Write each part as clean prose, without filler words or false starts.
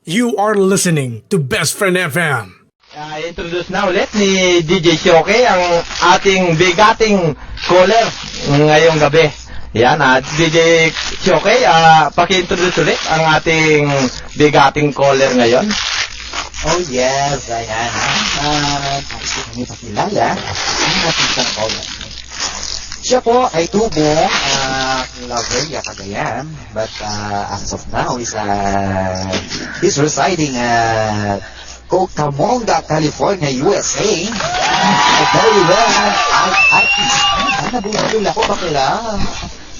You are listening to Best Friend FM. Introduce na ulit ni DJ Shoki ang ating bigating caller ngayong gabi. Yan, DJ Shoki, paki-introduce ulit ang ating bigating caller ngayon. Oh yes, ayan. Nais ko kami pakilala ang ating isang caller. Siya po ay tubong Claveria, Cagayan, but as of now he's residing at Cucamonga, California, USA. Very well. Sana bulol ako bakla.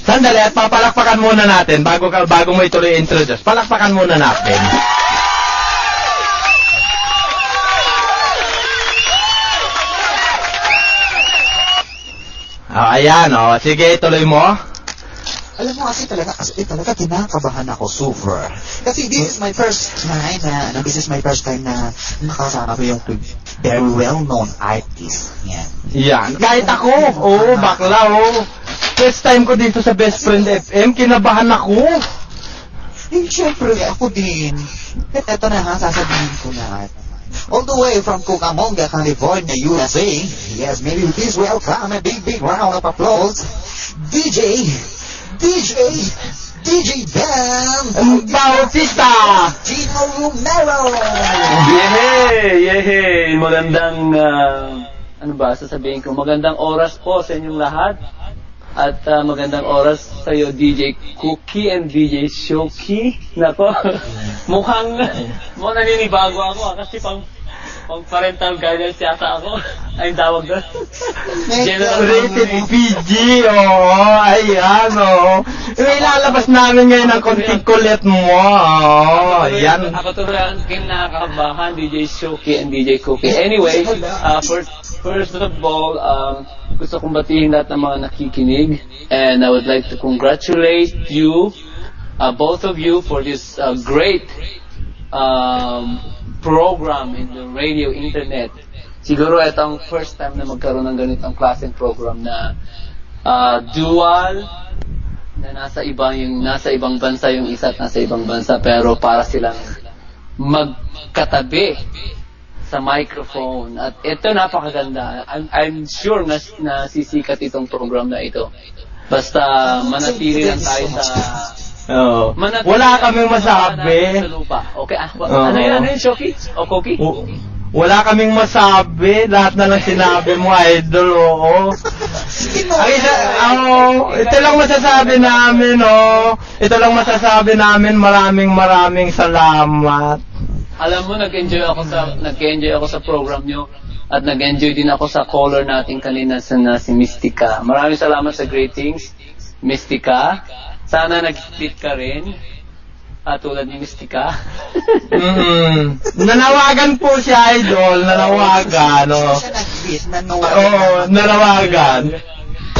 Sandali, at papalakpakan muna natin bago mo ituloy introduce. Palakpakan muna natin. Ayan, sige, ituloy mo. Alam mo kasi talaga kinakabahan ako super. Kasi this is my first time na makasama ko yung very well-known artist. Yan. Kahit ako, bakla, first time ko dito sa Best Friend FM, kinabahan ako. Eh, syempre, ako din. At eto na sasabihin ko na. All the way from Cucamonga, California, USA. Yes, maybe please welcome a big round of applause. DJ Bam Bautista! Gino Romero! Yehey! Magandang, sasabihin ko? Magandang oras po sa inyong lahat. At magandang oras sa iyo, DJ Cookie and DJ Shoki. Nako, mukhang naninibago ako kasi pang parental guidance yata ako. Ay, tawag doon. Rated PG, ayan, ilalabas namin ngayon ang konting kulit mo, yan. Ako tuloy ang kinakabahan, DJ Shoki and DJ Cookie. Anyway, first of all, gusto kong batiin lahat ng mga nakikinig, and I would like to congratulate you, both of you, for this great program in the radio, internet. Siguro ito ang first time na magkaroon ng ganitong klaseng program na dual, na nasa ibang bansa yung isa at nasa ibang bansa, pero para silang magkatabi sa microphone. At ito napakaganda. I'm sure na sisikat itong program na ito. Basta manatili lang tayo sa wala kaming masabi. Sa lupa. Okay, ano yun, Shoki? O Cookie? Wala kaming masabi. Lahat na lang sinabi mo, idol, Ang isa, ito lang masasabi namin, Ito lang masasabi namin, maraming salamat. Alam mo, nag-enjoy ako sa program nyo. At nag-enjoy din ako sa caller natin kanina na si Mystica. Maraming salamat sa greetings, Mystica. Sana nag-hit ka rin, tulad ni Mystica. Nanawagan po si Idol, nanawagan. Nanawagan.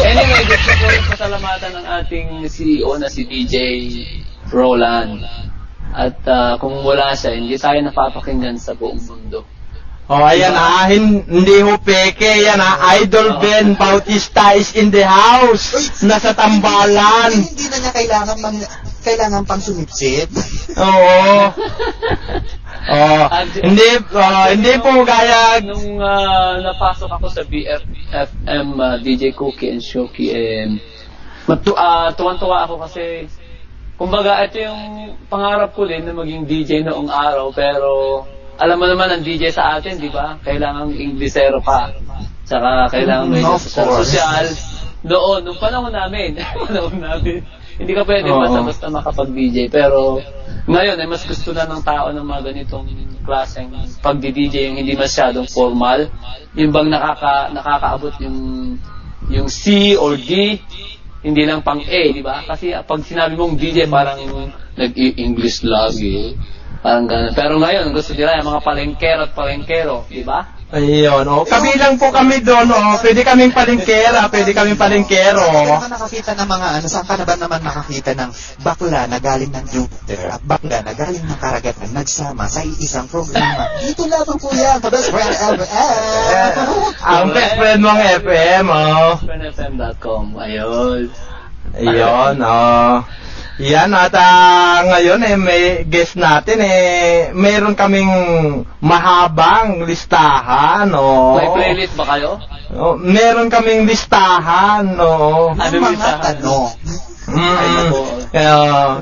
Anyway, gusto ko rin pasalamatan ng ating CEO na si DJ Roland. At kung wala siya, hindi tayo napapakinggan sa buong mundo. Ayan hindi ho peke, yan Idol Ben Bautista is in the house. Nasa tambalan. Hindi na niya kailangan pang sumipsip. Hindi po gaya nung napasok ako sa BFM, DJ Cookie and Shoki, tuwan-tuwa ako kasi kumbaga ito yung pangarap ko din na maging DJ noong araw, pero alam mo naman ang DJ sa atin, di ba? Kailangan Inglesero ka. Tsaka kailangan may social. Nung panahon namin, hindi ka pwede basta makapag-DJ. Pero ngayon ay mas gusto na ng tao ng mga ganitong klaseng pag-DJ, yung hindi masyadong formal. Yung bang nakakaabot yung C or D, hindi lang pang A, di ba? Kasi pag sinabi mong DJ, parang nag-English lagi. Parang gano'n. Pero ngayon, gusto nila yung mga palengkero, di ba? Ayun, kabilang po kami doon, pwede kaming palengkero. Saan ka nakakita ng mga saan ka na ba naman nakakita ng bakla na galing ng Jupiter at bakla na galing ng Karagatan nagsama sa isang programa? Ito lamang po yan, Best Friend FM. Ang Best Friend mong FM, BestFriendFM.com, ayun. Yan, at ngayon may guest natin meron kaming mahabang listahan, May playlist ba kayo? Meron kaming listahan, Ano Yung mga listahan? tanong. Ay, nako.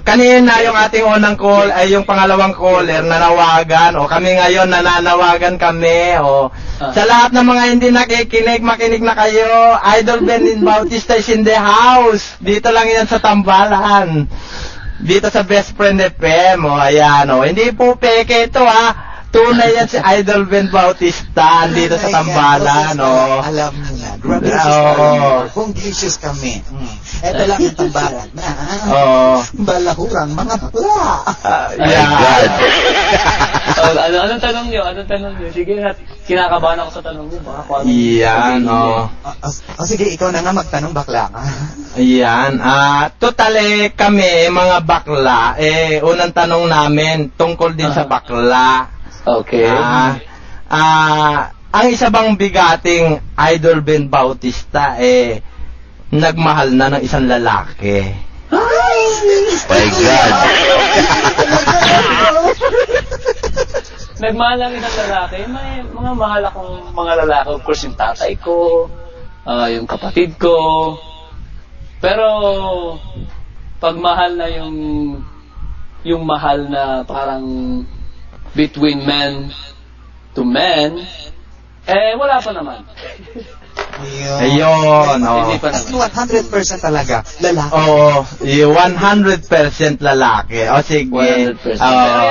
Kanina yung ating unang call ay yung pangalawang caller na nawagan kami ngayon nananawagan kami sa lahat ng mga hindi nakikinig, makinig na kayo. Idol Benin Bautista is in the house. Dito lang yan sa Tambalan. Dito sa Best Friend FM. Ayan, hindi po peke ito, ha. Tunay yan si Idol Ben Bautista dito sa Tambalan, Alam mo na. Grabe kung glicious kami. Ito lang yung Tambalan na. Balahurang mga bakla. Yan. Anong tanong niyo? Sige, kinakabahan ako sa tanong niyo. Baka kung ano. Yan, Sige, ikaw na nga magtanong, bakla ka. Ayan, totally kami, mga bakla, unang tanong namin, tungkol din sa bakla. Okay. Ang isa bang bigating Idol Ben Bautista, nagmahal na ng isang lalaki? My God. Nagmahal lang isang lalaki. May mga mahal akong mga lalaki. Of course, yung tatay ko, yung kapatid ko. Pero, pag mahal na yung mahal na parang between men to men, wala pa naman. Ayun, Hindi pa As naman. 100% talaga, lalaki. yung 100% lalaki. Sige. 100%. Pero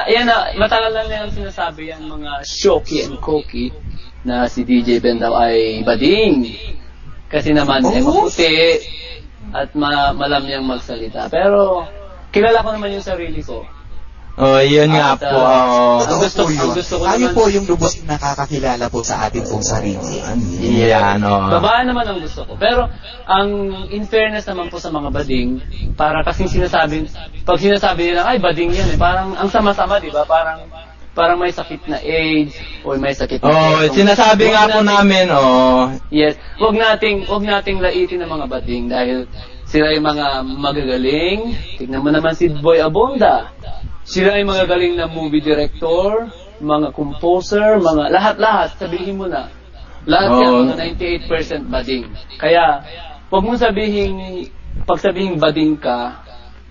yan ang matagal na yung sinasabi yan mga Shoki and Koki na si DJ Ben daw ay bading. Kasi naman maputi at malamyang magsalita. Pero kilala ko naman yung sarili ko. Yun nga po. Ang gusto ko Tayo naman, po yung lubos na nakakakilala po sa atin pong sarili. Yan, babae naman ang gusto ko. Pero, in fairness naman po sa mga bading, para kasing pag sinasabi nila, ay bading yan parang ang sama-sama, di ba? Parang may sakit na AIDS, o may sakit na sinasabi nga po namin, Yes, wag nating laitin ng mga bading dahil sila ay mga magagaling. Tignan mo naman si Boy Abonda. Sila ay mga galing na movie director, mga composer, mga lahat-lahat, sabihin mo na. Lahat yan, mga 98% bading. Kaya, wag mong pag sabihing bading ka,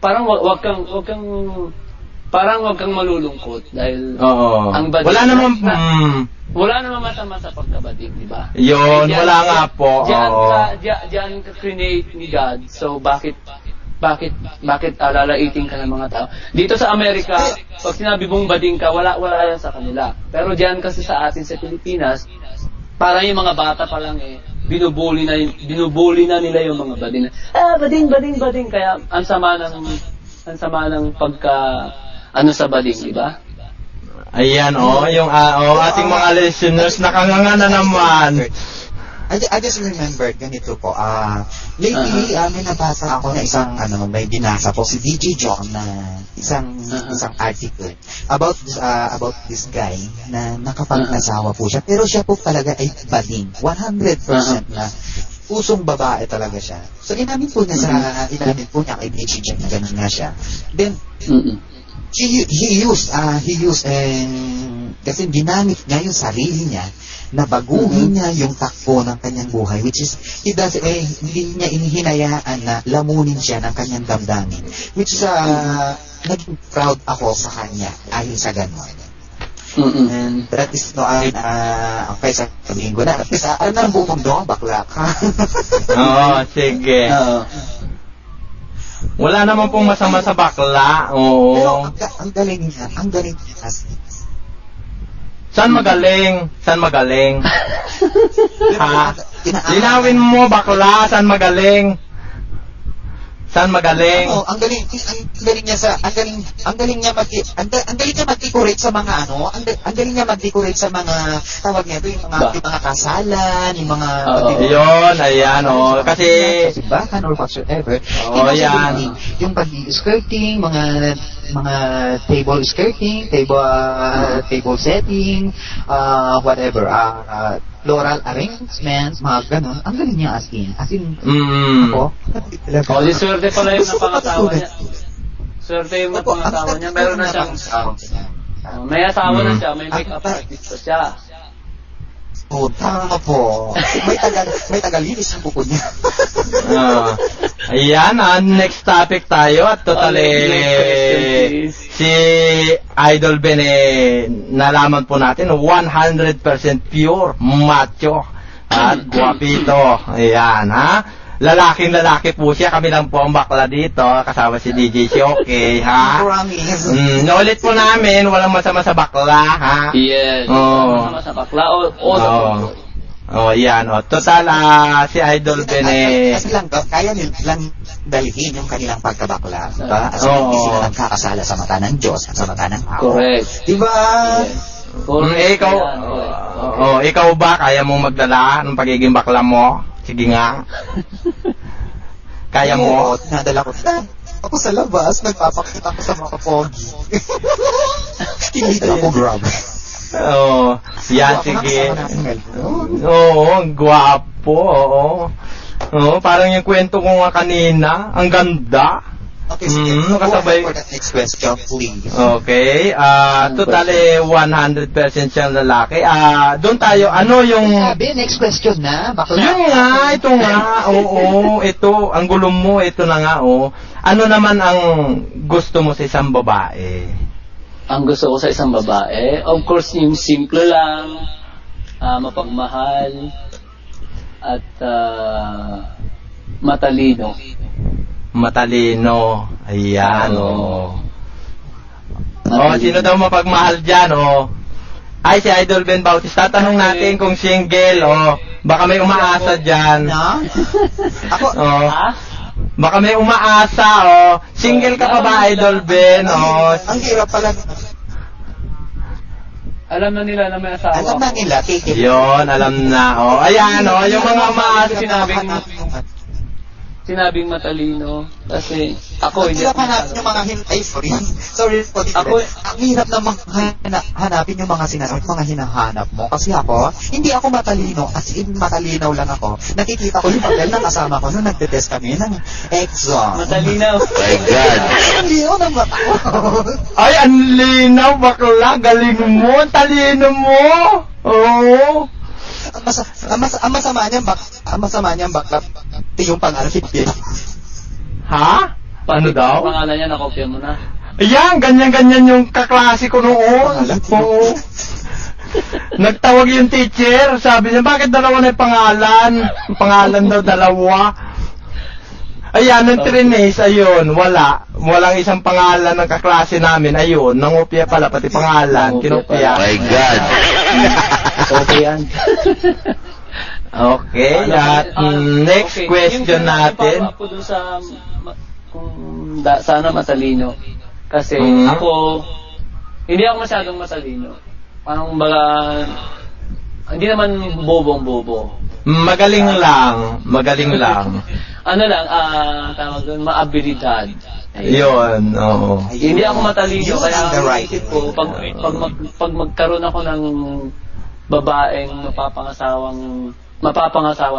parang wag kang malulungkot dahil ang bading. Wala naman masama sa pagkabading, di ba? Yun, wala nga po. Diyan ka create ni God. So bakit lalaitin ka ng mga tao? Dito sa Amerika, pag sinabi mong bading ka, wala yan sa kanila. Pero diyan kasi sa atin sa Pilipinas, parang yung mga bata pa lang binubuli na nila yung mga bading. Bading. Kaya ang sama ng pagka sa bading, di ba? Ayan, yung ating mga listeners nakanganga na naman. I just remembered ganito po. Lately, may nabasa ako na isang may binasa po si DJ John na isang article about this guy na nakapag-asawa po siya. Pero siya po talaga ay bading. 100% na pusong babae talaga siya. So inamin po niya kay DJ John na ganun nga siya. Then he used kasi ginamit niya yung sarili niya na baguhin niya yung takbo ng kanyang buhay, which is hindi niya inihinayaan na lamunin siya ng kanyang damdamin, which is naging proud ako sa kanya dahil sa gano'n. And that is okay, sabihin ko na kasi nang bumundo bakla ka. Sige. Wala naman pong masama sa bakla. Pero ang galing niya Saan magaling? Ha? Linawin mo, bakla, saan magaling? Ang galing niya mag-decorate sa mga ang galing niya mag-decorate sa mga tawag niya yung mga kasalan, yung mga yun, ayan, kasi simbahan or whatsoever. Yan. Yung pag-skirting, mga table skirting, table setting, whatever, floral arrangements, mga ganun. Ang galing niya as in. Ako, Swerte pala yung napangasawa niya. Swerte yung pangasawa niya. Meron na siyang, may asawa na siya, may makeup artist pa siya. Oh, tama po. May tagalinis ang buko niya. Ayan, next topic tayo at totally si Idol Ben nalaman po natin 100% pure macho at guwapito. Ayan, ha? Lalaking-lalaki po siya. Kami lang po ang bakla dito. Kasama si DJ Shoki, ha? Promise. Naulit po namin, walang masama sa bakla, ha? Yes. Oo. Masama sa bakla. O, yan. Total, si Idol Ben Kasi lang, kaya nilang dalhin yung kanilang pagkabakla. Diba? Kasi Oo. hindi sila nagkakasala sa mata ng Diyos at sa mata ng tao. correct. Diba? ikaw, ikaw ba, kaya mong magdala ng pagiging bakla mo? Sige nga. Kaya mo? Oo, nadala ko. Ako sa labas, nagpapakita ko sa mga pogi. Hindi na ako grab. Yan, sige. Ang gwapo, parang yung kwento ko nga kanina, ang ganda. Okay, sige. Kasabay. For the next question, please. Okay, totally 100% siyang lalaki. Doon tayo, ano yung... Sabi, next question na. Bakla. Yun nga, ito nga, ito, ang gulong mo, ito na nga, Ano naman ang gusto mo sa isang babae? Ang gusto ko sa isang babae, of course, yung simple lang, mapagmahal, at matalino. Matalino. Ayan, sino daw mapagmahal dyan, Ay, si Idol Ben Bautista. Tanong natin kung single, baka may umaasa dyan. Na? Ako, Ha? Baka may umaasa, Single ka pa ba, Idol Ben, ang hirap pala. Alam na nila na may asawa Alam na ako. nila, take it. Yun, alam na, Ayan, yung mga umaasa. Sinabing matalino, kasi ako Ang hindi hirap hanapin yung mga sorry po, Ako- ang hirap namang hanapin yung mga mga hinahanap mo. Kasi ako, hindi ako matalino. As in, matalinaw lang ako. Nakikita ko yung papel na kasama ko nung nagtetest kami ng exam. matalino. My God. Hindi ako ng mata ko. Ay, ang linaw, bakla. Galing mo, talino mo. Oo. Ang masama niyang bakla, yung pangalan. Ha? Ano daw? Pangalan niya, nakopya mo na. Ayan, ganyan-ganyan yung kaklase ko noon. Oo. Nagtawag yung teacher, sabi niya, bakit dalawa na yung pangalan? Yung pangalan daw dalawa. Ayan, ng trinace, ayun, walang isang pangalan ng kaklase namin, ayun, nangopya pala, pati pangalan, kinopya. My God. Okay yan. Okay, at next okay. question natin. Yung ako dun sa sana matalino. Kasi ako, hindi ako masyadong matalino. Parang baga, hindi naman bobong-bobo. Magaling lang. Ano lang, tawag doon, maabilidad. Yun, oo. Hindi ako matalino, Yun kaya ang the ang right isip ko, pag magkaroon ako ng babaeng mapapangasawa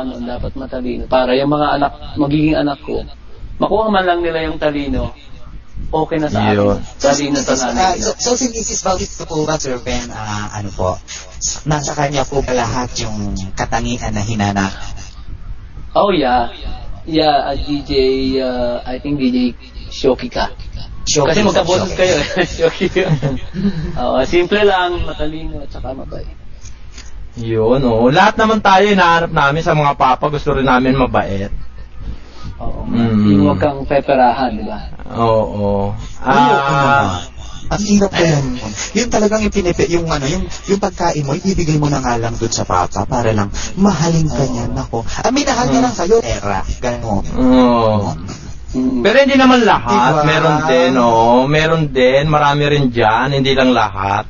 noon, dapat matalino. Para yung mga magiging anak ko, makuha man lang nila yung talino, okay na sa akin. Talino sa nanay. So si Mrs. Bautista po ba, Sir Ben, ano po, nasa kanya po ba lahat yung katangian na hinanap? Oh yeah. Yeah, DJ, I think DJ Shoki ka. Kasi magkaboses kayo eh. Shoki ka. Simple lang, matalino, at saka mabait. Yun, lahat naman tayo hinahanap namin sa mga papa, gusto rin namin mabait. Oo. Yung huwag kang peperahan, di ba? Oo. Ang hirap ko yun talagang yung pagkain mo, ibibigay mo na nga lang dun sa papa para lang mahalin ka niya. Nako. Minahal niya lang sa'yo, Tera. Ganon. Oo. Pero hindi naman lahat. Diba? Meron din. Marami rin dyan. Hindi lang lahat.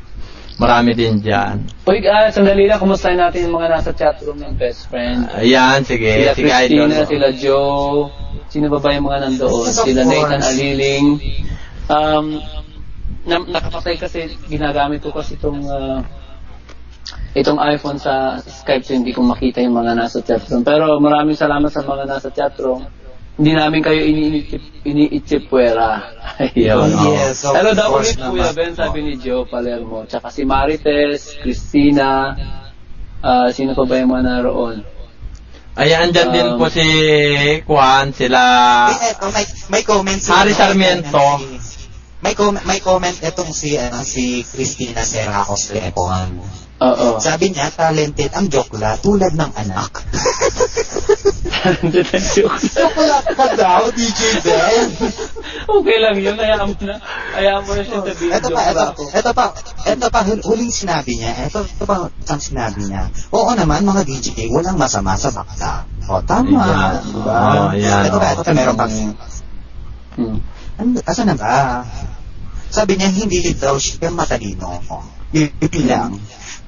Marami din dyan. Uy, sandali lang, kumustahin natin yung mga nasa chatroom ng best friend. Ayan, sige. Sila Sige, Idol. Christina, sila Joe, sino ba ba yung mga nandoon? Yes, of Sila Nathan course. Aliling. Nakapatay kasi, ginagamit ko kasi itong iPhone sa Skype, so hindi ko makita yung mga nasa chatroom. Pero maraming salamat sa mga nasa chatroom. hindi namin kayo iniitsipwera. Ayun. Oh, yes, of Hello daw course ulit, Kuya naman. Ben, sabi ni Joe Palermo. Tsaka si Marites, Christina, sino pa ba yung mga naroon? Ayan, andyan din po si Juan, sila Eto, may comment si Harry Sarmiento. May comment itong si Christina Serracos Lepon. Oo. Sabi niya, talented ang Jokla tulad ng anak. Jokla ka daw, DJ Ben. Okay lang yun, hayaan mo na. Hayaan mo na siya sabihin. Ito pa, huling sinabi niya. Ito pa ang sinabi niya. Oo naman, mga DJ, walang masama sa bakta. O, tama. Ayan. Diba? Oo, ayan. Ito pa, meron pang... Asan na ba? Sabi niya, hindi daw siya matalino. Yun lang.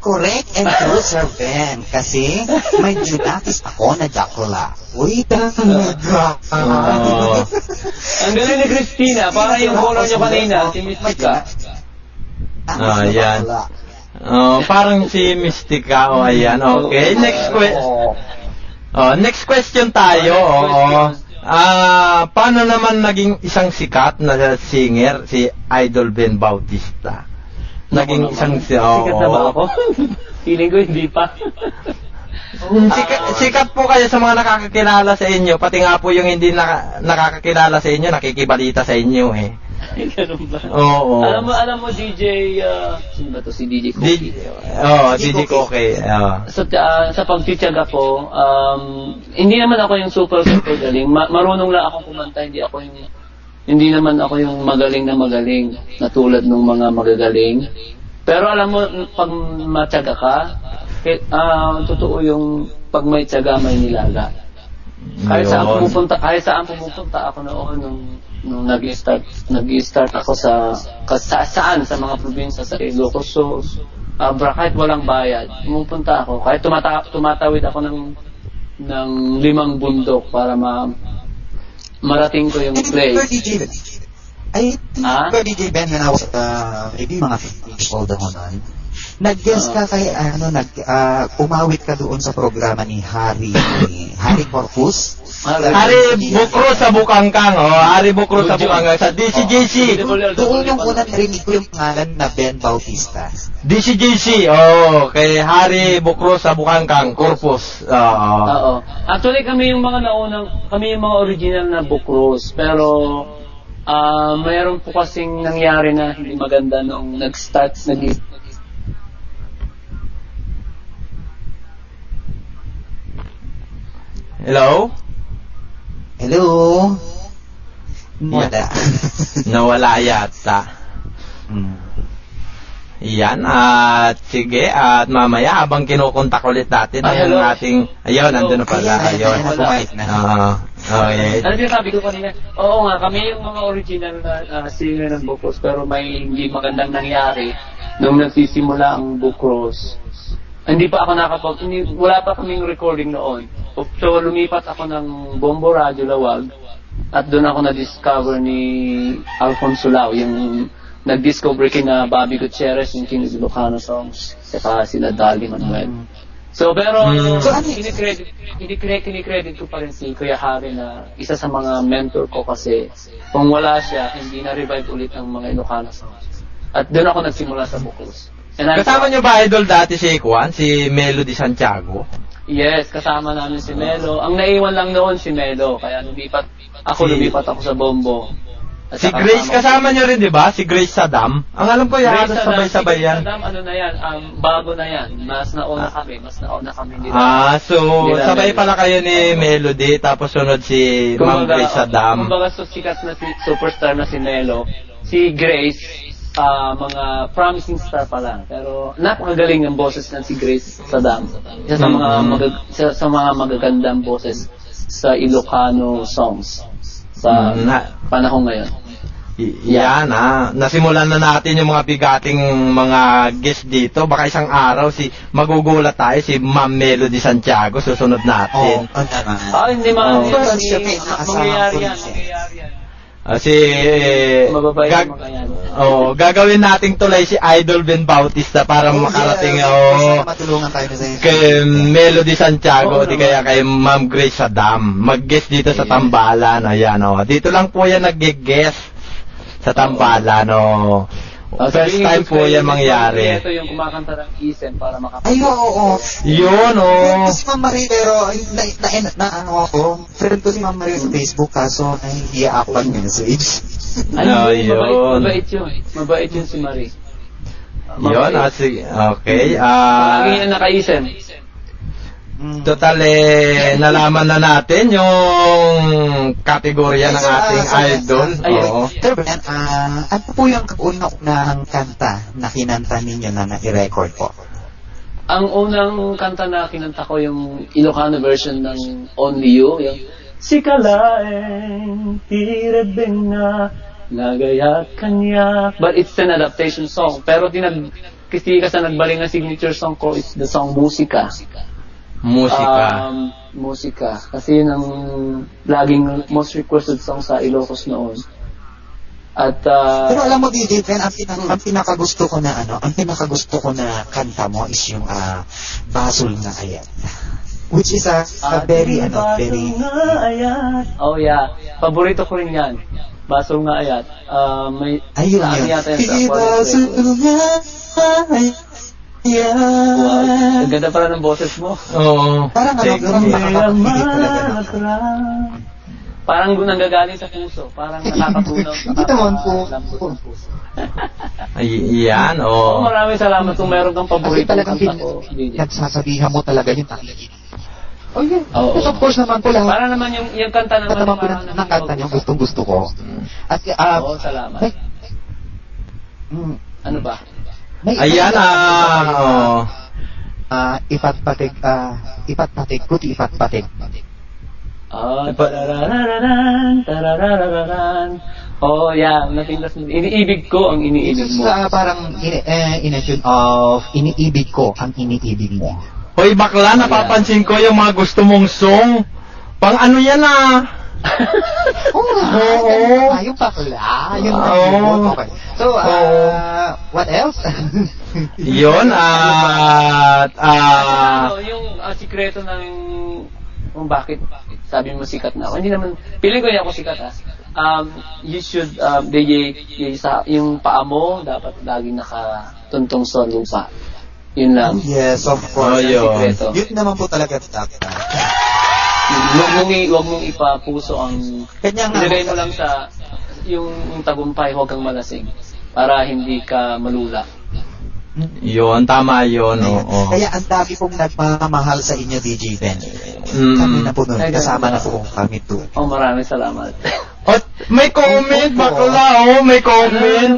Correct and true, Sir Ben. Kasi may Junakis ako na Jokla. Uy, talaga. Ang galing ni Christina, parang yung follow niyo kanina, si Mystica. Ayan. Parang si Mystica. Ayan. Okay, next question tayo. Paano naman naging isang sikat na singer si Idol Ben Bautista? Naging isang Sikat na ba ako? Feeling ko hindi pa. Sikat po kayo sa mga nakakakilala sa inyo, pati nga po yung hindi nakakakilala sa inyo, nakikibalita sa inyo eh. Ganun ba? Oo. Alam mo DJ, sino ba to si DJ Cookie? DJ Cookie. Sa pagtitiyaga ko, hindi naman ako yung super galing. Marunong lang akong kumanta, hindi naman ako yung magaling na tulad ng mga magagaling. Pero alam mo, pag matyaga ka, totoo yung pag may tyaga, may nilaga. Kahit saan pumupunta ako noon nung nag-start ako sa mga probinsya sa Ilocos. So, kahit walang bayad, pumupunta ako. Kahit tumatawid ako ng 5 bundok para marating ko yung place. DJ Ben, when I was maybe mga 15 years old ako noon, nag-guest ka kay, umawit ka doon sa programa ni Harry Corpus. Hari Bukro sa Bukangkang, Hari Bukro sa Bukangkang sa DCJC. Doon yung unang narinig ko yung pangalan na Ben Bautista. DCJC, kay Hari Bukro sa Bukangkang, Corpus. Oo. Actually, kami yung mga original na Bukros, pero mayroon po kasing nangyari na hindi maganda noong nag-start. Hello? Hello? Wala. Nawala yata. Yan, at sige, at mamaya habang kinukontak ulit natin ang ating, ayun, nandun na pala, ayun. Okay. Ano yung sabi ko kanina? Oo nga, kami yung mga original na singer ng Bukros, pero may hindi magandang nangyari nung nagsisimula ang Bukros. Hindi pa ako wala pa kaming recording noon. So lumipat ako ng Bombo Radio Lawag at doon ako na-discover ni Alfonso Lau, yung nag-discover kina Bobby Gutierrez, yung Kinig Ilocano songs, saka sila Dali Manuel. So pero kinikredit ko pa rin si Kuya Harry na isa sa mga mentor ko kasi kung wala siya, hindi na-revive ulit ang mga Ilocano songs. At doon ako nagsimula sa Bukros. Kasama nyo ba idol dati si Juan, si Melody Santiago? Yes, kasama namin si Melo. Ang naiwan lang noon si Melo, kaya lumipat ako sa Bombo. At Si Grace kasama nyo rin, di ba? Si Grace Saddam. Ang alam ko yan, sabay-sabay yan. Saddam, ano na yan, bago na yan. Mas nauna kami nila. So, sabay pala kayo ni Melody, tapos sunod si Ma'am Grace Saddam. Kumbaga, sikat na superstar na si Melo. Si Grace, mga promising star pa lang. Pero napakagaling ng boses ng si Grace Saddam. Isa sa mga magagandang boses sa Ilocano songs sa panahon ngayon. Yan nasimulan na natin yung mga bigating mga guest dito. Baka isang araw magugulat tayo si Ma'am Melody Santiago susunod natin. Hindi mangyayari yan. Si Mababait gag- naman kaya. gagawin nating tulay si Idol Ben Bautista para makarating Sana matulungan tayo na sa'yo. kay Melody Santiago, Oo di naman. kaya kay Ma'am Grace Sadam. Mag-guest dito sa Tambalan. Ayan, dito lang po yan nag-guest sa Tambalan, First time po yan mangyari. Ito yung kumakanta ng Isen para makapag... Ay, oo. Yun, Friend ko si Ma'am Marie, pero ano ako, friend ko si Ma'am Marie sa Facebook, kaso nahihiya ako mag-message. Yun. Mabait yun. Mabait yun si Marie. Yun, sige. Okay. Lagi yan naka-Isen. Total, nalaman na natin yung kategorya ng ating idol. Ayun. Oo. Sir Ben, ano po yung unang kanta na kinanta ninyo na nai-record po? Ang unang kanta na kinanta ko yung Ilocano version ng Only You, yung Sikalaeng tirebeng na nagayat kanya. But it's an adaptation song. Pero kasi nagbaling ang signature song ko is the song Musika. Musika. Musika. Kasi yun ang laging most requested song sa Ilocos noon. At Pero alam mo, DJ Ben, ang pinakagusto ko na kanta mo is yung Basol na Ayat. Which is a very. Oh yeah, paborito ko rin yan. Basol nga ayat. Ayun ano yun. yata yun sa Basol nga Ayat. Ang ganda pala ng boses mo. Oo. Parang nakakapagpigil talaga. Parang nanggagaling sa puso. Parang nakakatunaw. Hindi naman po. Yan, Maraming salamat kung meron kang Kasi paborito talagang kanta ko. nagsasabihan mo talaga yun. Oh yeah. Oo. Of course naman po lahat. Para naman yung kanta naman. Kanta po ng kanta niyo, gustong-gusto ko. At Oo, salamat. Ano ba? Ayan, ipatpatig, kuti ipatpatig. Tararararan. Oh, yeah. Natinglas mo. Iniibig ko ang iniibig This is mo. parang in a tune of iniibig ko ang iniibig mo. Hoy, bakla, napapansin ko yung mga gusto mong song. Pang ano yan, Oo. Yung bakla. Yun na yun. Okay. So, what else? Yun, yung sikreto ng kung bakit sabi mo sikat na ako. Hindi naman, feeling ko hindi ako sikat you should, yung paa mo, dapat laging nakatuntong sa lupa. Yun lang. Yes, of course. Yun. Sikreto. Yun naman po talaga dapat. Huwag mong ipapuso ang... Kanya nga. Ilagay mo lang sa yung tagumpay, huwag kang malasing. Para hindi ka malula. yun, tama yun, oo. Kaya ang dami pong nagmamahal sa inyo, DJ Ben. Mm. Kami na po nun. Kasama na po kami doon. Oh, maraming salamat. At may comment, bakla, may comment.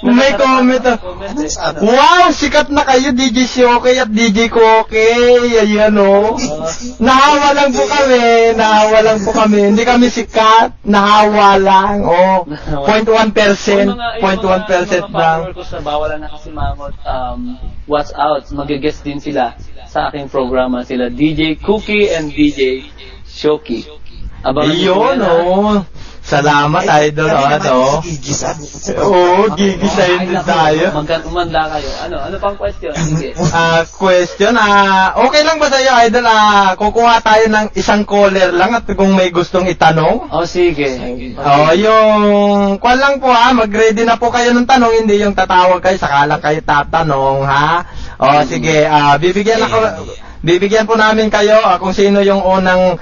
May comment. Ano sabi? Wow, sikat na kayo, DJ Shoki at DJ Koke. Ayan, Nahawa lang po kami. Hindi kami sikat. Nahawa lang, 0.1%. 0.1% lang. Ko sa bawalan na kasi mamot, watch out, mag-guest din sila sa aking programa. Sila DJ Cookie and DJ Shoki. Abangan niyo po yan, Salamat, idol. Gigisayin din tayo. Umanda kayo. Ano pang question? Sige. Question, okay lang ba sa'yo, idol? Kukuha tayo ng isang caller lang at kung may gustong itanong. Sige. Yung, kwan lang po mag-ready na po kayo ng tanong, hindi yung tatawag kayo, saka lang kayo tatanong, sige, bibigyan po namin kayo kung sino yung unang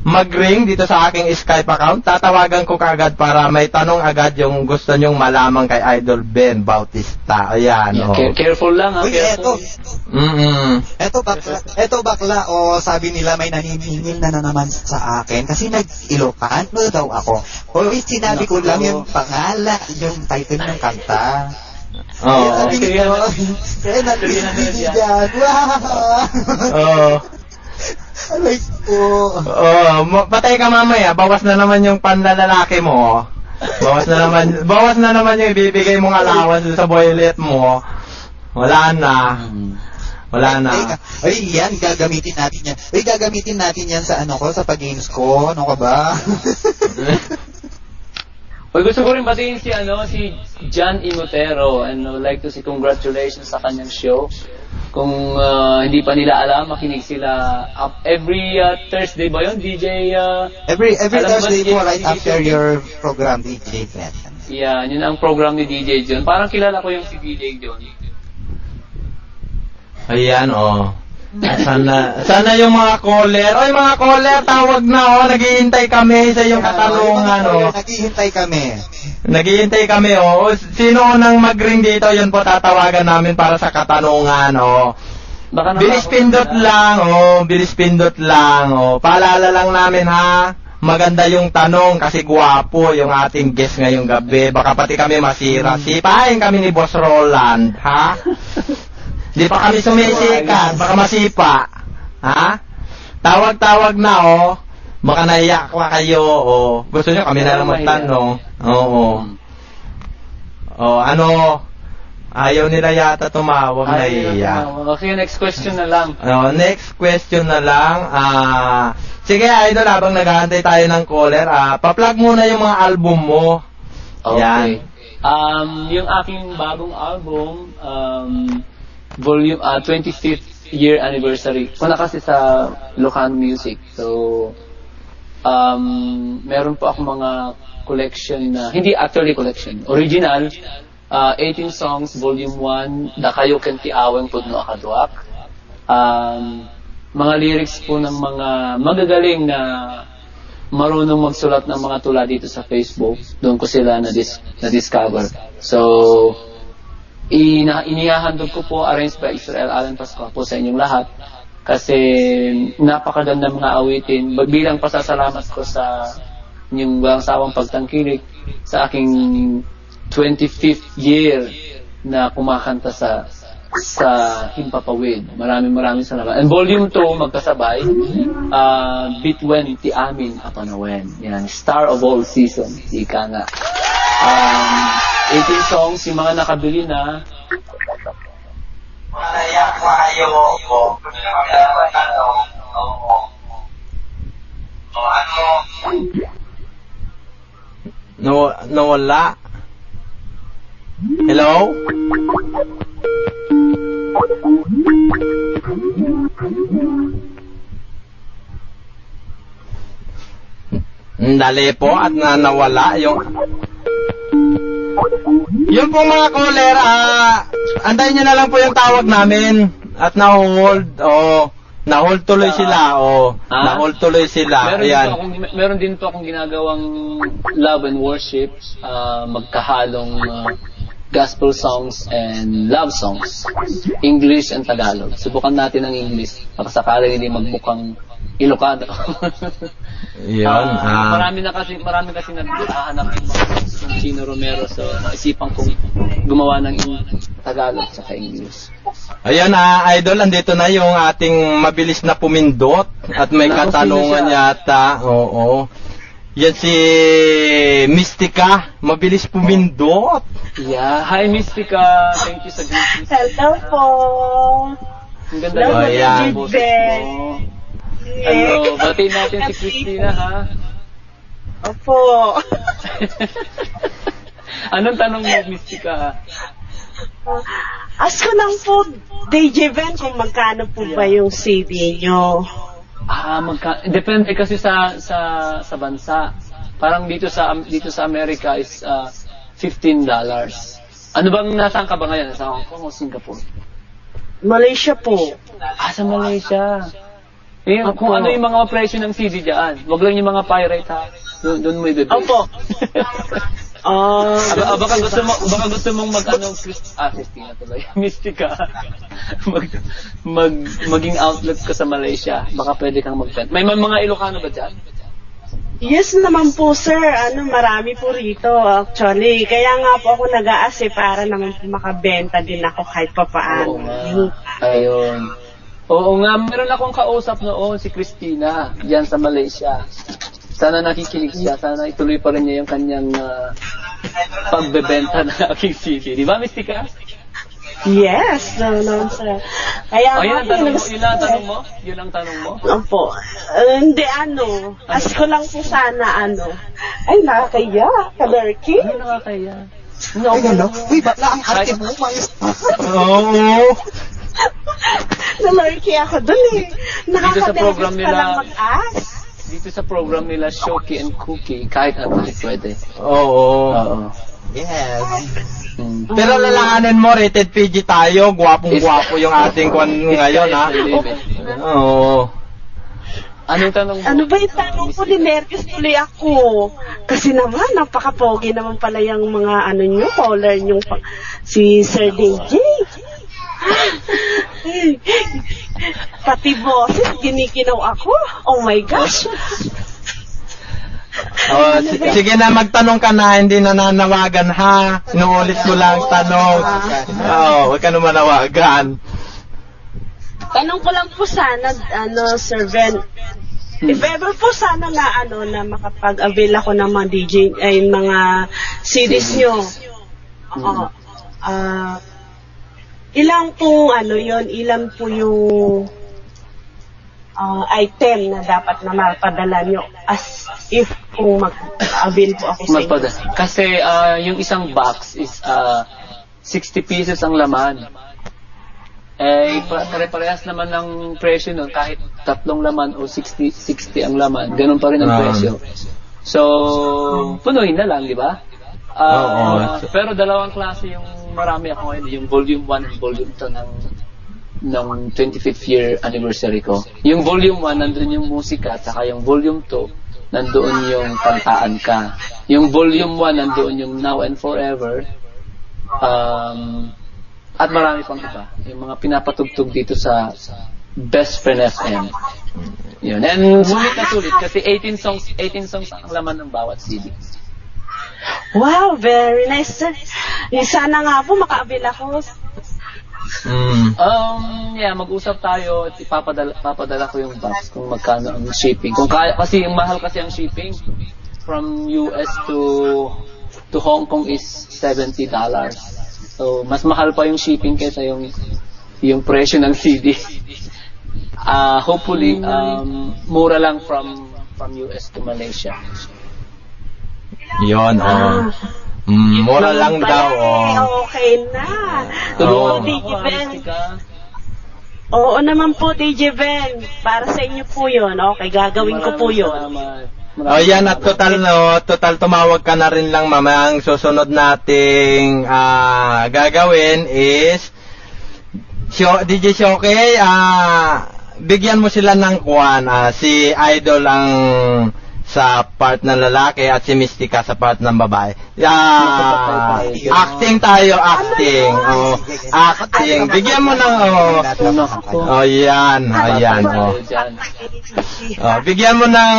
mag-ring dito sa aking Skype account. Tatawagan ko kagad para may tanong agad yung gusto nyong malaman kay Idol Ben Bautista. Ayan, Careful lang, Uy, careful. Eto bakla, sabi nila may naniningil na naman sa akin kasi nag-Ilocano daw ako. Sinabi ko lang yung pangalan, yung title ng kanta. Sabi nito, nag-isbigay dyan. Wow! Alay po. Patay ka mamaya, bawas na naman yung panlalalaki mo. Bawas na naman yung ibibigay mong allowance sa boylet mo. Wala na. Ay, yan, gagamitin natin yan. Ay, gagamitin natin yan sa sa pag-games ko. Ano ka ba? Uy, gusto ko rin batiin si John Imotero, and I would like to say congratulations sa kanyang show. Kung hindi pa nila alam, makinig sila every Thursday ba yun, DJ? Every alam ba, Thursday DJ, po, right DJ after your program, DJ Glenn. Yan, yun ang program ni DJ John. Parang kilala ko yung si DJ John. Ayan, oh. Sana yung mga caller. Oy, mga caller, tawag na, oh. Naghihintay kami sa iyong katanungan, oh. Naghihintay kami, oh. Sino nang mag-ring dito, yun po tatawagan namin para sa katanungan, oh. Bilis pindot lang, oh. Bilis pindot lang, oh. Paalala lang namin, ha. Maganda yung tanong kasi gwapo yung ating guest ngayong gabi. Baka pati kami masira. Sipahin kami ni Boss Roland, ha? Di pa kami sumisikat, baka masipa. Ha? Tawag-tawag na, oh. Baka naiyak pa kayo, oh. Gusto nyo kami na lang magtanong. Oo. Oh, ano? Ayaw nila yata tumawag, naiiyak. Okay, next question na lang. Next question na lang. Sige, idol, habang naghahantay tayo ng caller, pa-plug muna yung mga album mo. Okay. Yan. Yung aking bagong album, volume 25th year anniversary. Kuna kasi sa Locan Music. So meron po ako mga collection na hindi actually collection, original 18 songs volume 1, Dakayo Kenti Aweng Pudno Akaduak. Mga lyrics po ng mga magagaling na marunong magsulat ng mga tula dito sa Facebook. Doon ko sila na-discover. So inihahandog ko po, arranged by Israel Allen Pascua po sa inyong lahat kasi napakaganda mga awitin bilang pasasalamat ko sa inyong walang sawang pagtangkilik sa aking 25th year na kumakanta sa Himpapawid. Maraming salamat. And volume 2 magkasabay, Bitwen Ti Amin Apanawen. Yan, Star of All Season, ika nga. 18 songs, yung mga nakabili na. Nawala. Hello? Dali po at nawala yung pong mga caller, antayin nyo na lang po yung tawag namin at na-hold, na-hold tuloy sila, na-hold tuloy sila. Meron din po akong ginagawang love and worship, magkahalong gospel songs and love songs, English and Tagalog. Subukan natin ang English, baka sakaling hindi magmukhang Ilocano. Marami kasi naghahanap ng mga Chino Romero, so naisipan kong gumawa ng Tagalog sa English. Ayan, idol, andito na yung ating mabilis na pumindot at may katanungan yata. Oo. Yan si Mystica, mabilis pumindot. Yeah, hi Mystica. Thank you sa greetings. Hello po. Ang ganda ng boses mo. Hello, batiin natin si Christina, ha? Opo. Anong tanong mo, Mystica? Ask ko lang po, DJ Ben, kung magkano po ba yung CD nyo? Depende kasi sa bansa. Parang dito sa Amerika is $15. Ano bang nasaan ka ba ngayon? Sa Hong Kong o Singapore? Malaysia po. Sa Malaysia. Kung ano yung mga presyo ng CD diyan. Wag lang yung mga pirate, ha. Doon mo ibebase. Opo. Baka gusto mong Christina tuloy. Mystica. Maging outlet ka sa Malaysia. Baka pwede kang mag-bent. May mga Ilocano ba dyan? Yes naman po, sir. Marami po rito, actually. Kaya nga po ako nag-aasi para naman po makabenta din ako kahit papaano. Oo nga. Ayun. Oo nga, meron akong kausap noon, si Christina, diyan sa Malaysia. Sana nakikinig siya, sana ituloy pa rin niya yung kanyang pagbebenta ng aking CD. Di ba, Mystica? Yes, no, sir. Kaya Oh, yun ang tanong mo? nags- Yun ang tanong mo? Yun ang tanong mo? Opo. Hindi, ask ko lang po sana, Ay, nakakaya, kalerky. Ano nakakaya? Ay, gano'n? Uy, bakla ang arte mo, mayos. Oo. Nalerky ako dun eh. Dito sa program Nakaka-nervous pa nila- lang mag-ask. Dito sa program nila, Shoki and Cookie, kahit ano pwede. Oo. Oo. Yes. Mm. Pero lalahanin mo, rated PG tayo. Gwapong-gwapo yung ating kwan ngayon, ha? Oo. Anong tanong mo? Ano ba yung tanong ko? Nervous tuloy ako. Kasi naman, napaka-pogi naman pala yung mga nyo, caller nyo, si Sir DJ. Pati boses, ginikinaw ako. Oh my gosh. Oh, sige na, magtanong ka na, hindi na nanawagan, ha? Inuulit ko lang tanong. Oo, huwag ka na manawagan. Tanong ko lang po sana, Sir Ben, if ever po sana na, na makapag-avail ako ng mga DJ, ay mga CDs nyo. Oo. Ilang po, ilan po yung item na dapat na mapadala nyo as if kung mag-avail po ako sa inyo. Kasi yung isang box is 60 pieces ang laman. Eh, pare-parehas naman ng presyo nun, kahit 3 laman o 60 ang laman, ganun pa rin ang presyo. So, punuin na lang, di ba? Pero dalawang klase yung marami ako ngayon, yung volume 1 and volume 2 ng 25th year anniversary ko. Yung volume 1, nandun yung musika, at saka yung volume 2, nandoon yung kantaan ka. Yung volume 1, nandoon yung Now and Forever, at marami pang iba. Yung mga pinapatugtog dito sa Best Friend FM. Yun. And sulit na sulit kasi 18 songs ang laman ng bawat CD. Wow, very nice, sir. Sana nga po maka-avail ako. Mag-usap tayo at papadala ko yung box kung magkano ang shipping. Kasi mahal kasi ang shipping from US to Hong Kong is $70. So, mas mahal pa yung shipping kaysa yung presyo ng CD. Hopefully, mura lang from US to Malaysia. Yun, mura lang daw, Okay na. Tulungan mo DJ ako, Ben. Aristika. Oo naman po, DJ Ben. Para sa inyo po yun. Okay, gagawin ko po yun. Yan at total tumawag ka na rin lang, mama. Ang susunod nating gagawin is DJ Shoki, bigyan mo sila ng kwan, si Idol ang sa part ng lalaki at si Mystica sa part ng babae. Acting tayo, acting. Acting. Bigyan mo ng yan. Bigyan mo ng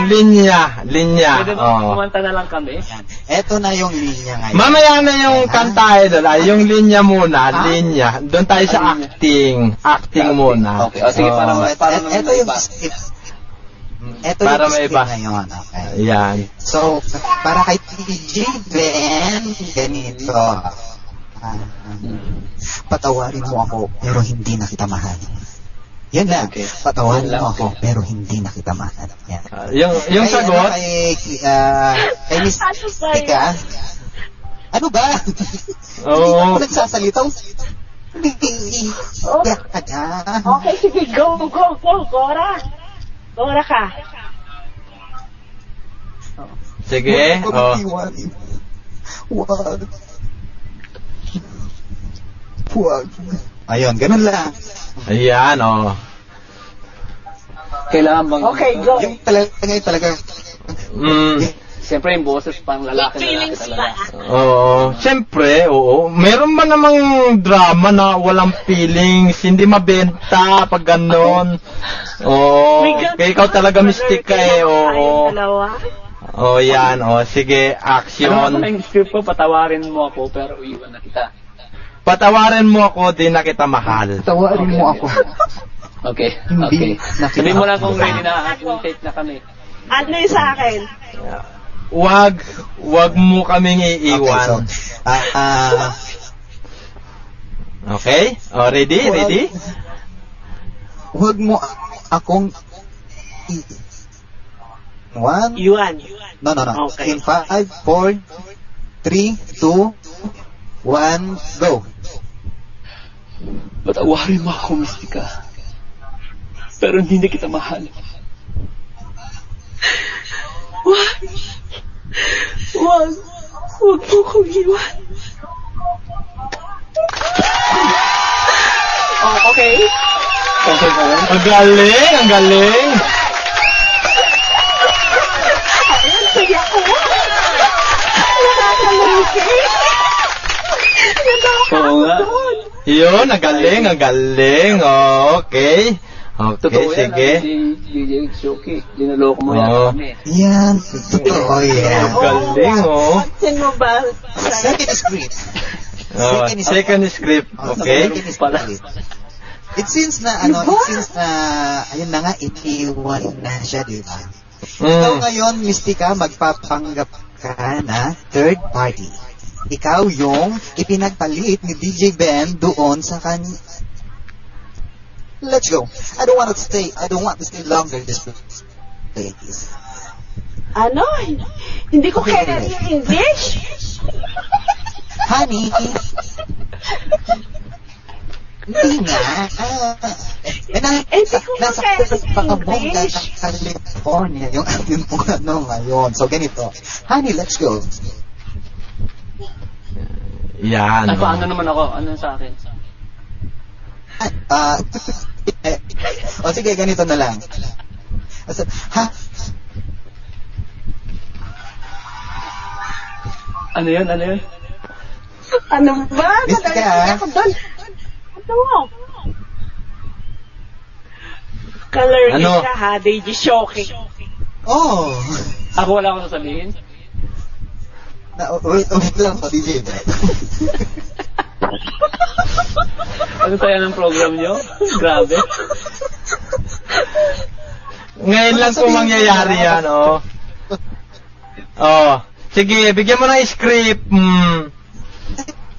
linya. Pwede ba kumanta na lang kami? Eto na yung linya ngayon. Mamaya na yung kanta, Idol. Yung linya muna, linya. Doon tayo sa acting. Acting muna. Okay. Sige, para Eto yung script. Ito para yung may iba ngayon, okay. Yan. So, para kay DJ Ben, ganito. Patawarin mo ako, pero hindi na kita mahal. Yan lang. Okay. Patawarin mo ako, pero hindi na kita mahal. Yan. Yung sagot? Kay Miss Tika. Ano ba? Oo. Nagsasalitaw. Iyak ka dyan. Okay, sige, go, Gora. Gora ka. Sige. Huwag. Ayun, ganun lang. Ayan, Kailangan bang... Okay, go. Yung talaga. Siyempre yung boses pang lalaki Feelings talaga. Siyempre, oo. Meron ba namang drama na walang feelings, hindi mabenta pag ganon? Kaya ikaw talaga mystic ka yan, sige, action. Ano yung script ko? Patawarin mo ako pero iwan na kita. Patawarin mo ako, di na kita mahal. Tawarin mo ako. Okay. Hindi na kita Sabihin mo lang kung mahal. ready na, tape na kami. Ano yung sa akin? Wag mo kaming iiwan. Okay, so, Okay? Oh, ready? Ready? Huwag mo akong one. Yuan. No, no, no. Okay. In 5, 4, 3, 2, 1, go. Patawarin mo ako, Mystica. Pero hindi na kita mahal. Wag. Wag. Wag mo kong iwan. Oh, okay. Okay ba yan? Ang galing! Ang galing! Ayan, saya ko. Nakakalungkit. Oo nga. Doon. Yun, ang galing, ang galing. Oh, okay. Okay, Totoo yan, sige. DJ Shoki. Linaloko mo Oo. yan kami. Yan. Totoo yan. Ang galing, oh. Pansin mo ba? Second script. Oh, second script. Okay. Second script. It seems na, ayun na nga, iniwan na siya, di ba? Ikaw Mm. ngayon, Mystica, magpapanggap ka na third party. Ikaw yung ipinagpalit ni DJ Ben doon sa Let's go. I don't want to stay longer in this place. Ano? Hindi ko kaya yung English. Honey, hindi nga. Hindi ko Nasa kaya Pakabongga, English. California, yung atin pong ngayon. So, ganito. Honey, let's go. Yan. Ay, paano naman ako? Ano sa akin? O sige, ganito na lang. Ha? Ano yun? Ano yun? Ano ba? Mystica. Nagalit ako doon. Ano? Color Ano? ka ha, DJ Shoki. Oh. Ako wala akong sasabihin? Wait lang po, DJ. Ano saya ng program nyo? Grabe. Ngayon lang po mangyayari yan, oh. Oh. Sige, bigyan mo ng script.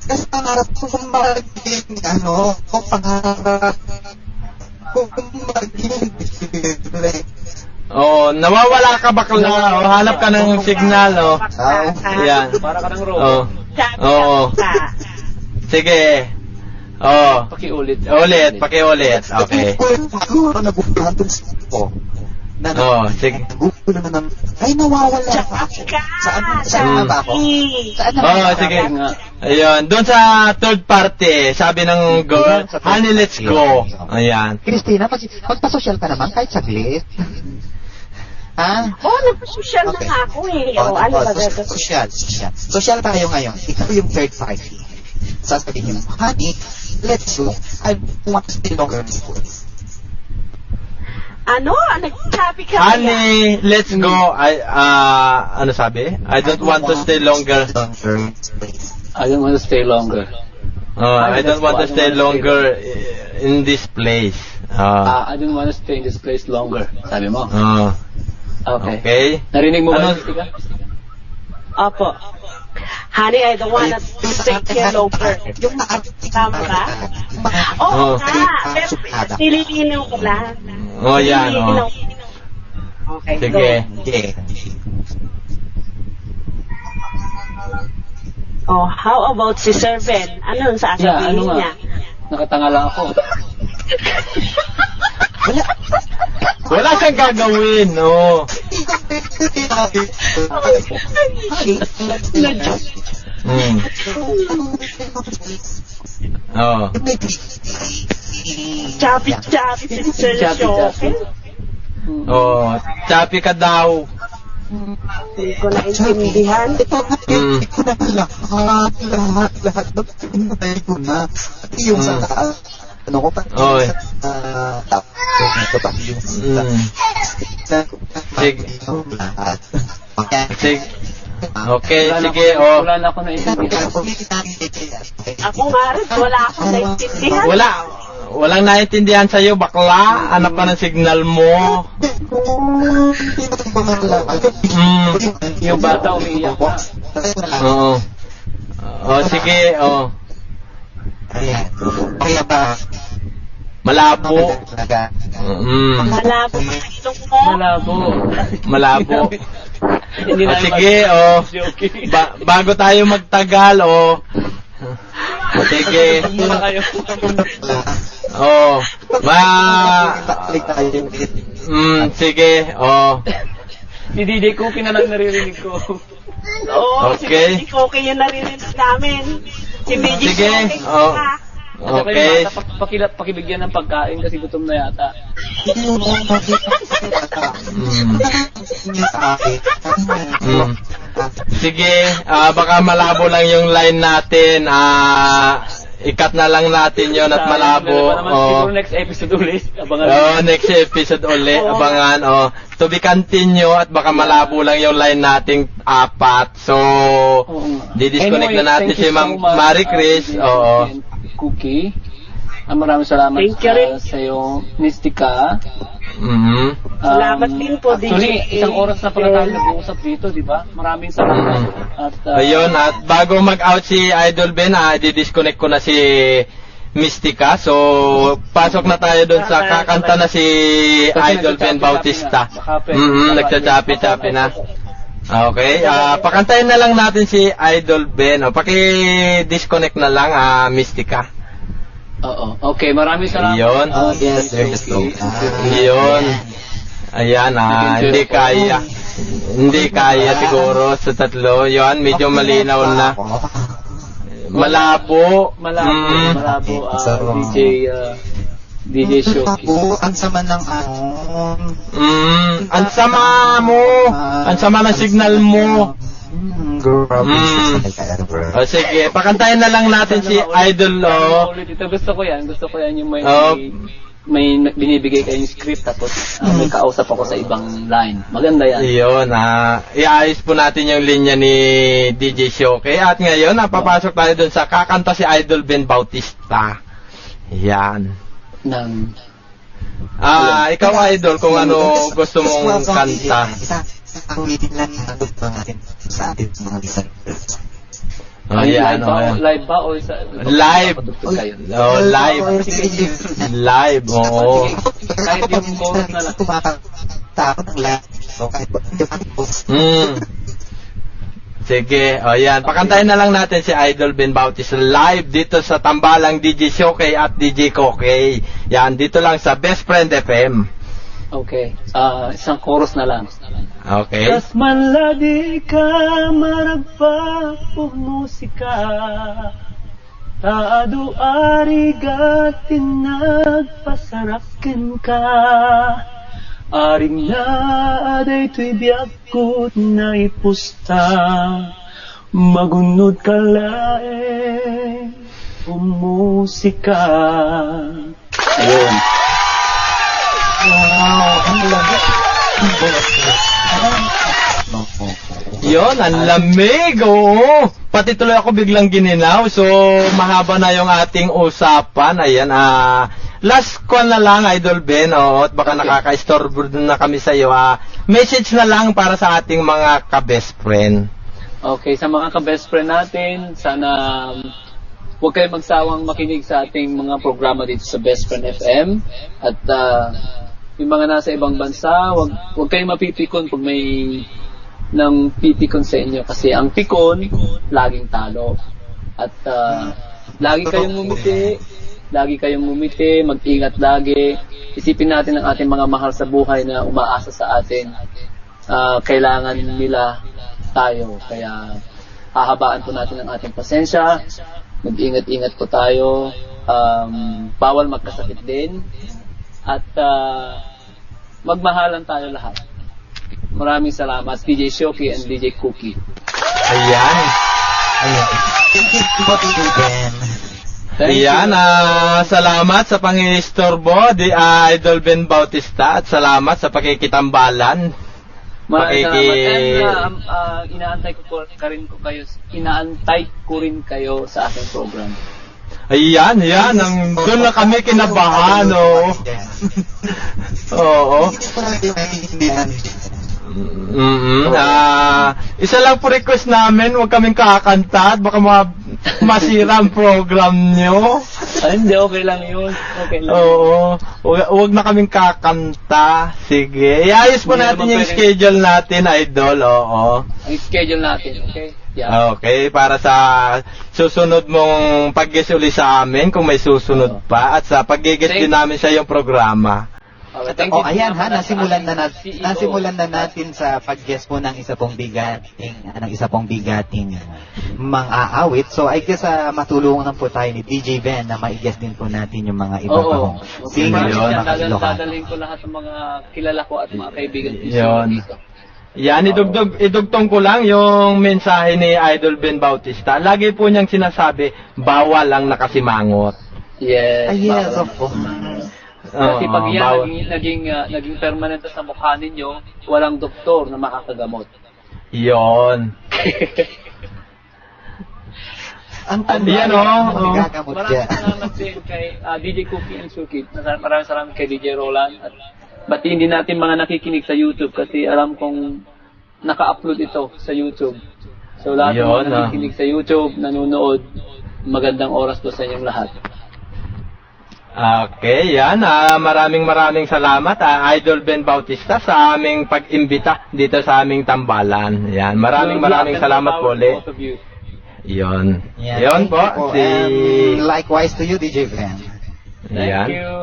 Kasi pangarap ko kung maging, pangarap ko kung maging Oh, nawawala ka bakla. Oh, hanap ka ng signal, oh. Yan. Para ka ng Oh. robot. Oo. Sige. Oh. Pakiulit. Ulit, pakiulit. Okay. Siguro nagugulatong ko. Oh, sige. Nagugulo na ng... Ay, nawawala pa ako. Saan na ba ako? Saan na ba Oh, ako? sige. Ayun, doon sa third party, sabi ng girl, honey, let's go. Ayan. Christina, magpa-social ka naman kahit saglit. Ha? Oh, nagpa-social na nga ako eh. Oh, ano ba gagawin? Social. Social tayo ngayon. Ikaw yung third party. Sasabihin mo, honey, let's go. I want to stay longer in this place. Ano? Nagsabi ka ba yan? Honey, let's go. Ano sabi? I don't want to stay longer. I don't want to stay longer. I don't want to stay longer in this place. I don't want to stay in this place longer. Sabi mo? Okay. Okay. Narinig mo ba? Ano? Mystica? Opo. Honey, I don't wanna stay here longer. Yung naartik Tama ba? Oo Oh. nga. Pero nililinaw ko lang. Oh, yan. Nililinaw Oh. ko. Okay, Sige. go. Oh, how about si Sir Ben? Ano ang Yeah, sasabihin ano nga? niya? Nakatanga lang ako. Wala siyang gagawin. Oh. Mm. Oh. Chapi-chapi si Sir Chapi-chapi. Shoki. Oh, chapi ka daw. Hindi ko naintindihan. Mm. ko na lahat ng pinatay ko na. Pati yung sa taas. Ano ko pati Oy. sa top. Ito pati yung sa Sige. lahat. Sige. Okay, Wala na sige. ako- Oh. Wala na ako naintindihan. Ako nga rin, wala akong naintindihan. Walang naintindihan sa'yo, bakla. Anak ka ng signal mo. Mm. Yung bata umiiyak na. Oo. Oh, sige. Oh. Ayan. Kaya ba? Malabo. Talaga. Malabo ang ilong mo. Malabo. Malabo. Hindi O na sige, Okay. bago tayo magtagal, sige. Muna kayo. Balik tayo din. Sige, Si DJ Cookie na lang naririnig ko. Oo, Okay. si Koke yung narinig namin. Si DJ Sige, Koke. okay. Pakibigyan ng pagkain kasi gutom na yata. Sige, baka malabo lang yung line natin. Ikat na lang natin yon at malabo. Siguro next episode ulit. Abangan. Next episode ulit. Abangan. To be continue at baka malabo lang yung line nating 4. So, di-disconnect na natin thank si you Ma'am so much, Marie Chris. DJ Cookie. Maraming salamat Thank you rin. sa iyo, Mystica. Salamat din po, DJ. Actually, isang oras na pala tayo nag-uusap dito, di ba? Maraming salamat. At, Ayun, at bago mag-out si Idol Ben, di-disconnect ko na si Mystica. So, pasok na tayo doon sa kakanta na si Idol Ben Bautista. Nagsasapi-sapi na. Okay, pakantayin na lang natin si Idol Ben. Paki-disconnect na lang, Mystica. Oo. Okay, maraming salamat. Yun. Yes, there's no. Yun. Ayan, hindi kaya. Hindi kaya siguro sa tatlo. Yun, medyo malinaw na. Malabo. Malabo, DJ Shoki. Ang sama ng Ang sama mo. Ang sama ng signal mo. Sige, pakantayin na lang natin si Idol. Gusto ko yan yung may binibigay kayong script tapos may kausap ako sa ibang line. Maganda yan. Iyon, iayos po natin yung linya ni DJ Shoki. At ngayon, papasok tayo dun sa kakanta si Idol Ben Bautista. Yan. Ikaw Idol, kung ano gusto mong kanta. Ang ulitin lang yung gusto natin sa atin mga listeners. Live ba o sa Live. Live. Live, oo. Kahit yung chorus na lang. Tumakot ng live. So, kahit Sige, yan. Pakantayin na lang natin si Idol Ben Bautista live dito sa Tambalang DJ Shoki at DJ Koke. Yan, dito lang sa Best Friend FM. Okay. Isang chorus na lang. Okay. Tas manladi ka maragpa o musika taado arigatin nagpasarakin ka aring na aday to'y biyakot na ipusta magunod ka lae o musika. Ayun. ang lamig. Yon, ang lamig, oo. Pati tuloy ako biglang gininaw. So, mahaba na yung ating usapan. Ayan, last call na lang, Idol Ben, at baka nakaka-istorbo na kami sa iyo. Message na lang para sa ating mga ka-best friend. Okay, sa mga ka-best friend natin, sana huwag kayong magsawang makinig sa ating mga programa dito sa Best Friend FM. At yung mga nasa ibang bansa, huwag kayong mapipikon pag may nang pipikon sa inyo. Kasi ang pikon, laging talo. At lagi kayong ngumiti, mag-ingat lagi. Isipin natin ang ating mga mahal sa buhay na umaasa sa atin. Kailangan nila tayo. Kaya hahabaan po natin ang ating pasensya. Mag-ingat-ingat po tayo. Bawal magkasakit din. At magmahalan tayo lahat. Maraming salamat, DJ Shoki and DJ Cookie. Ayan. Ayan, salamat sa panginistorbo, Idol Ben Bautista, at salamat sa pakikitambalan. Maraming salamat. And inaantay ko rin kayo sa aking program. Ayan, doon na kami kinabahan, oo. Oo. Isa lang po request namin, huwag kaming kakanta at baka masira ang program nyo. Ay, hindi, okay lang yun. Okay lang. Oo, huwag na kaming kakanta. Sige, iayos po Hindi natin naman yung pwede. schedule natin, Idol. Oo. Ang schedule natin, okay? Yeah. Okay, para sa susunod mong pag-guest uli sa amin, kung may susunod pa, at sa pag-guest din namin sa iyong programa. Okay, At, thank you. ayan ha, nasimulan na CEO. natin sa pag-guest po ng isa pong bigating mang-aawit. So I guess matulungan po tayo ni DJ Ben na mai-guest din po natin yung mga iba pa hong singer Yun, ng mga Ilocano. Dadalhin ko lahat ng mga kilala ko at mga kaibigan ko Yun. dito. Yan, idugtong ko lang yung mensahe ni Idol Ben Bautista. Lagi po niyang sinasabi, bawal ang nakasimangot. Yes. Yes, of course. Kasi pag yan bawal. naging permanent sa mukha ninyo, walang doktor na makakagamot. Yon. Ang Yan, gagamot Maraming dyan. salamat din kay DJ Cookie and Sukit. Maraming salamat kay DJ Roland. At batiin din natin mga nakikinig sa YouTube kasi alam kong naka-upload ito sa YouTube. So lahat ng Yun, mga nakikinig sa YouTube, nanonood, magandang oras po sa inyong lahat. Okay, yan. Maraming salamat, Idol Ben Bautista, sa aming pag-imbita dito sa aming tambalan. Yan, maraming salamat po ulit. Both of you. Yon. Yeah, Yon thank po, you si... And likewise to you, DJ Ben. Thank Yan. you.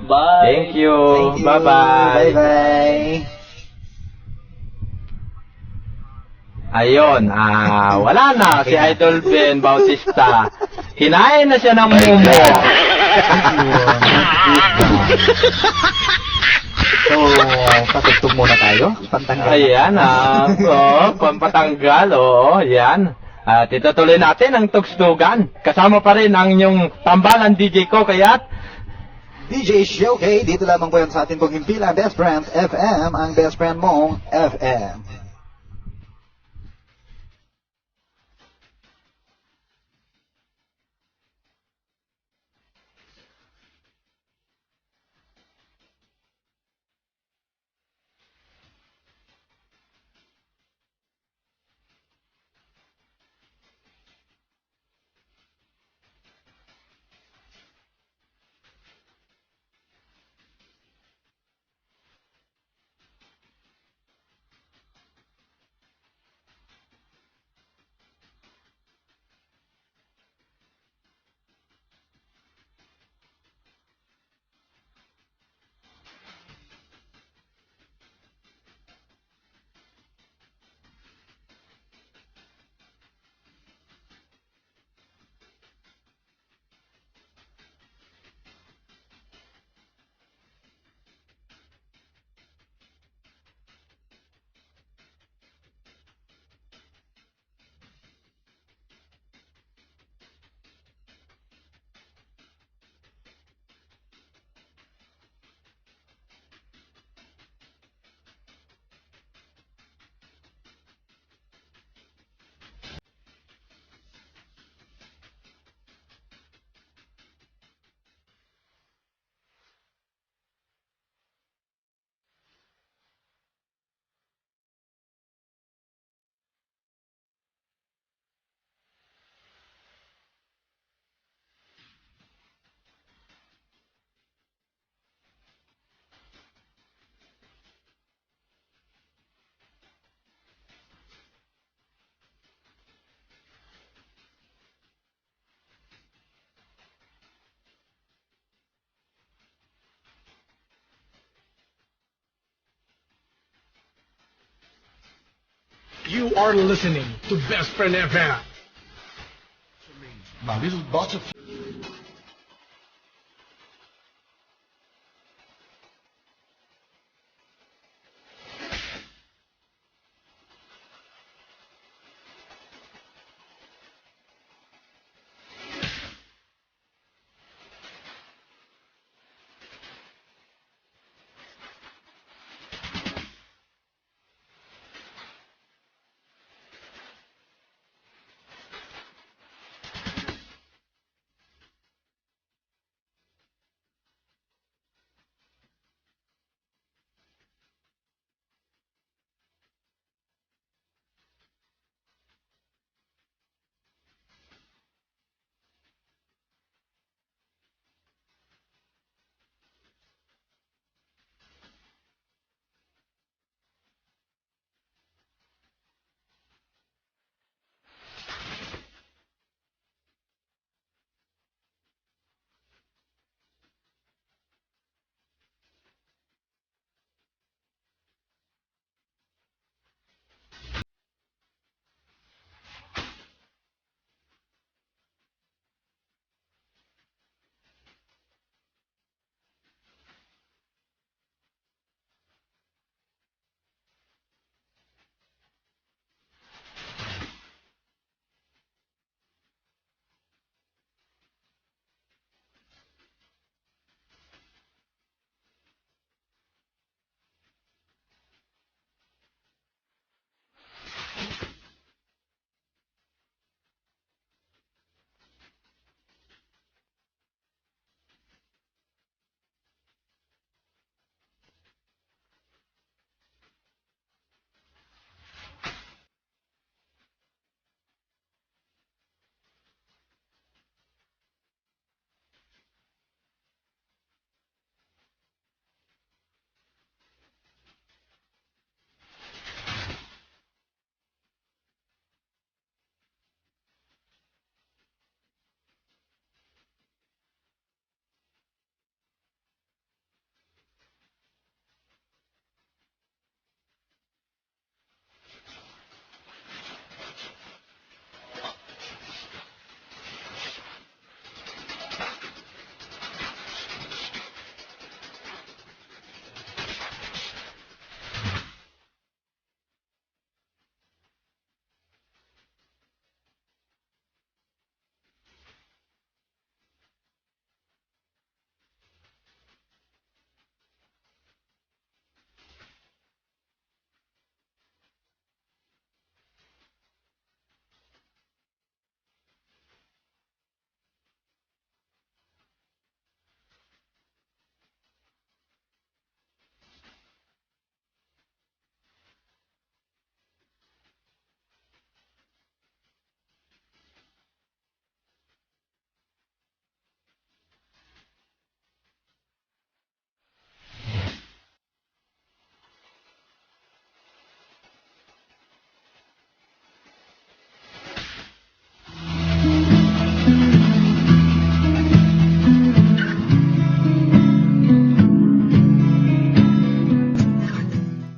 Bye. Thank you. Thank you. Bye-bye. Bye-bye. Ayun, wala na si Idol Ben Bautista. Kinain na siya ng mumo. So, patugtog muna tayo. Pantanggal. Ayan, pampatanggal, yan. At itutuloy natin ang tugstugan. Kasama pa rin ang inyong tambalan DJ ko, kaya't DJ Showcase, dito lamang po yan sa ating pong himpila, Best Friends FM, ang best friend mong FM. You are listening to Best Friend FM. My little butterfly.